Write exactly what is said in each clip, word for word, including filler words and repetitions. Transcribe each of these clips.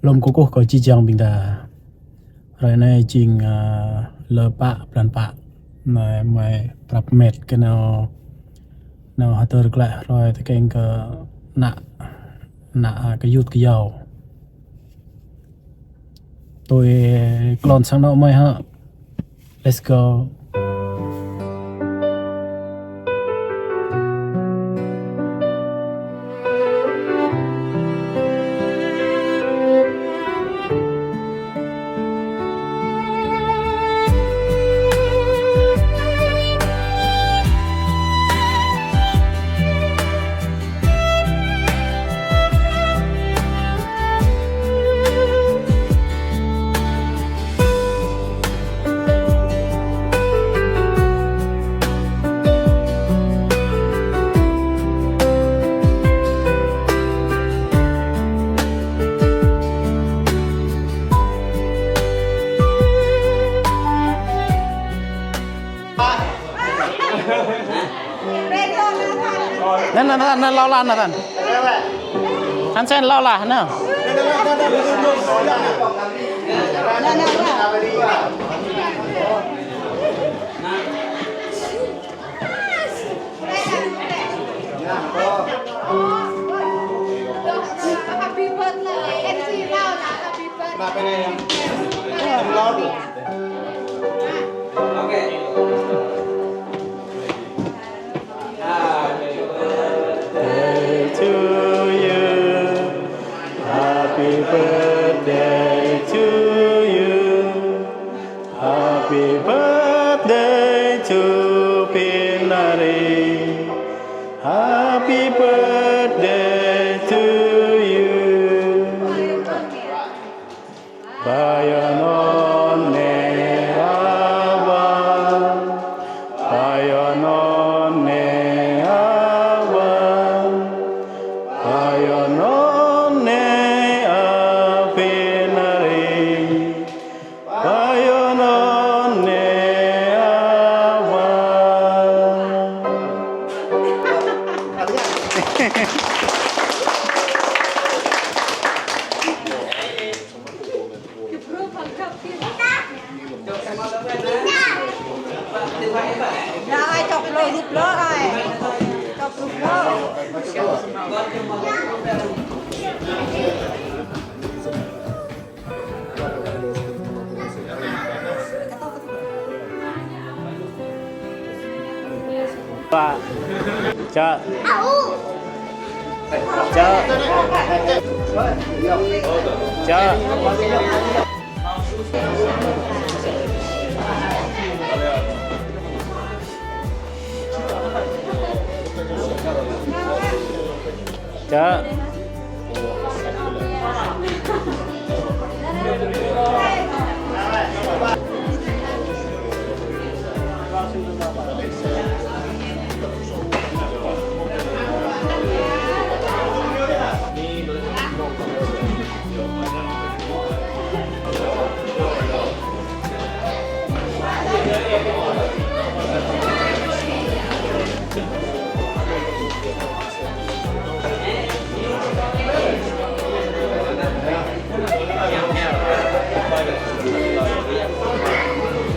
Lŏm kơkuh kơ či jang ƀing ta. Hrơi anai jing, ơ, lơ pă, blan pă. Anai mơi prăp met kơ nao, nao hơdơr glaĭ hrơi tơkeng kơ ană, ană, ơ, kơ yut kơ yâo. Tui klon sang anŏ mơi hă. Let's go. Anŭn, anŭn, anŭn, anŭn, lŏ lah, anŭn, anŭn. Anŭn sen lŏ lah, anŭn. Happy birthday to you. Happy birthday to Pinari. Happy birthday to you. Payŏn anŏ neh Ava. Payŏn anŏ neh Ava. Payŏn anŏ neh Ava Pinari. Payŏn anŏ neh Ava. Rồi, chụp lô, chụp lô rồi. Chụp, chụp lô. Ba. Čă. Čă. Čă. Čă.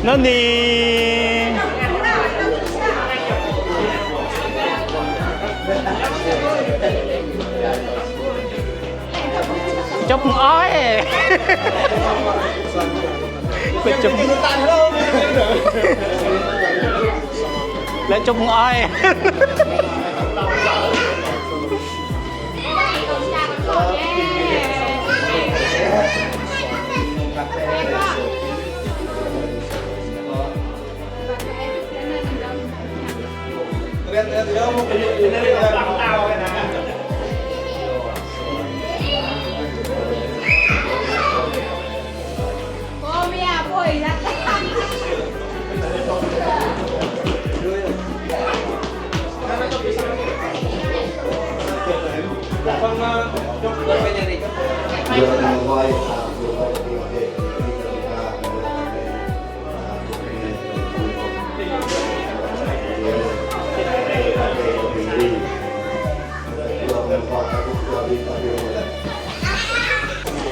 Anŭn anai. Čŏp ơi. Čŏp. Lĕ čŏp ơi.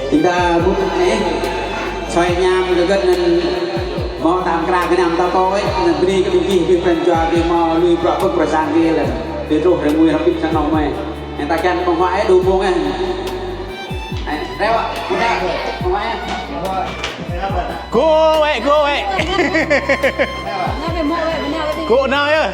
Ƀing ta ƀuh anai, soi ñam kơ gơ̆t anŭn hmâo tam kra kơ ñam ta pô, anŭn bơni kơ ƀing gih, ƀing pran jua gih hmâo lui bruă pơ̆k bruă sang gih lĕ. Gih truh rơmui rơpit sang nong mơi. Anŭn ta kiăng pơhuă ih, đu pông ih. Ih, reo, ƀing ta pơhuă ih. Gô wĕ, gô wĕ. Gô nao yơh.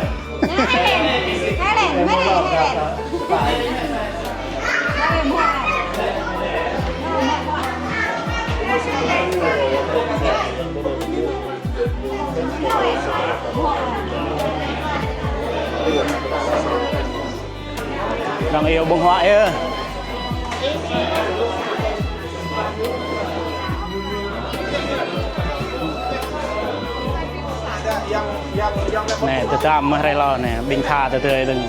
Arăng iâu ƀơ̆ng huă yơh. Anai, tơdăm mơ̆ hrơi lơ anai, ƀing tha tơdơi dơ̆ng.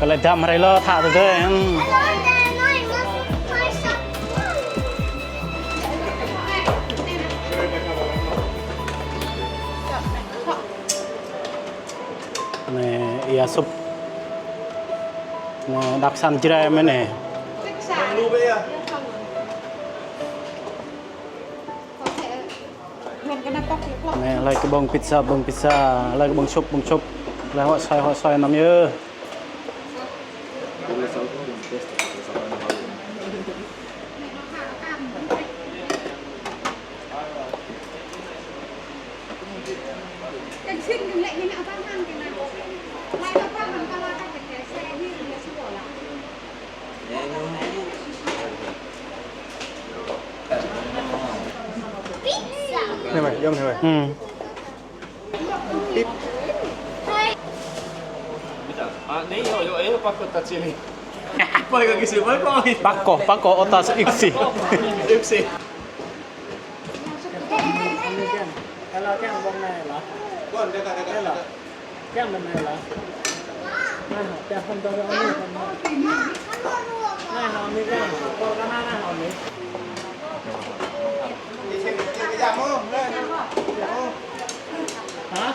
Kơ lĕ dăm hrơi lơ tha tơdơi. Anai, ia sŭp. Anai, đăp săn Jrai mơ̆ anai. Anai, hlơi kơ ƀơ̆ng pizza, ƀơ̆ng pizza, hlơi kơ ƀơ̆ng sŭp, ƀơ̆ng sŭp. Hlơi huă soi, huă soi anăm yơh. Anai mơi, yom anai mơi. Hmm. Pip. Anai yơh, yơh, yơh, pako ta čili. Pako kơ gih sui pako. Pako, pako ôh ta iksi. Iksi. Ê, là kiăng ƀơ̆ng anai lah. Kiăng ƀơ̆ng anai lah. Anai, kiăng hŏm tơlơi anai, hŏm anai. Anai, hŏm anai kiăng. Kơ anai, anai, hŏm anai. Hả?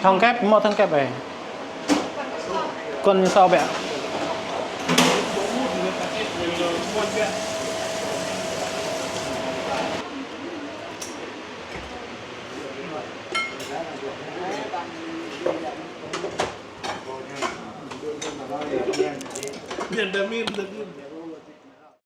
Thong kép, hmâo thong kép ơi. Kơn ñu sao ƀĕ. Miền Tây, miền Tây.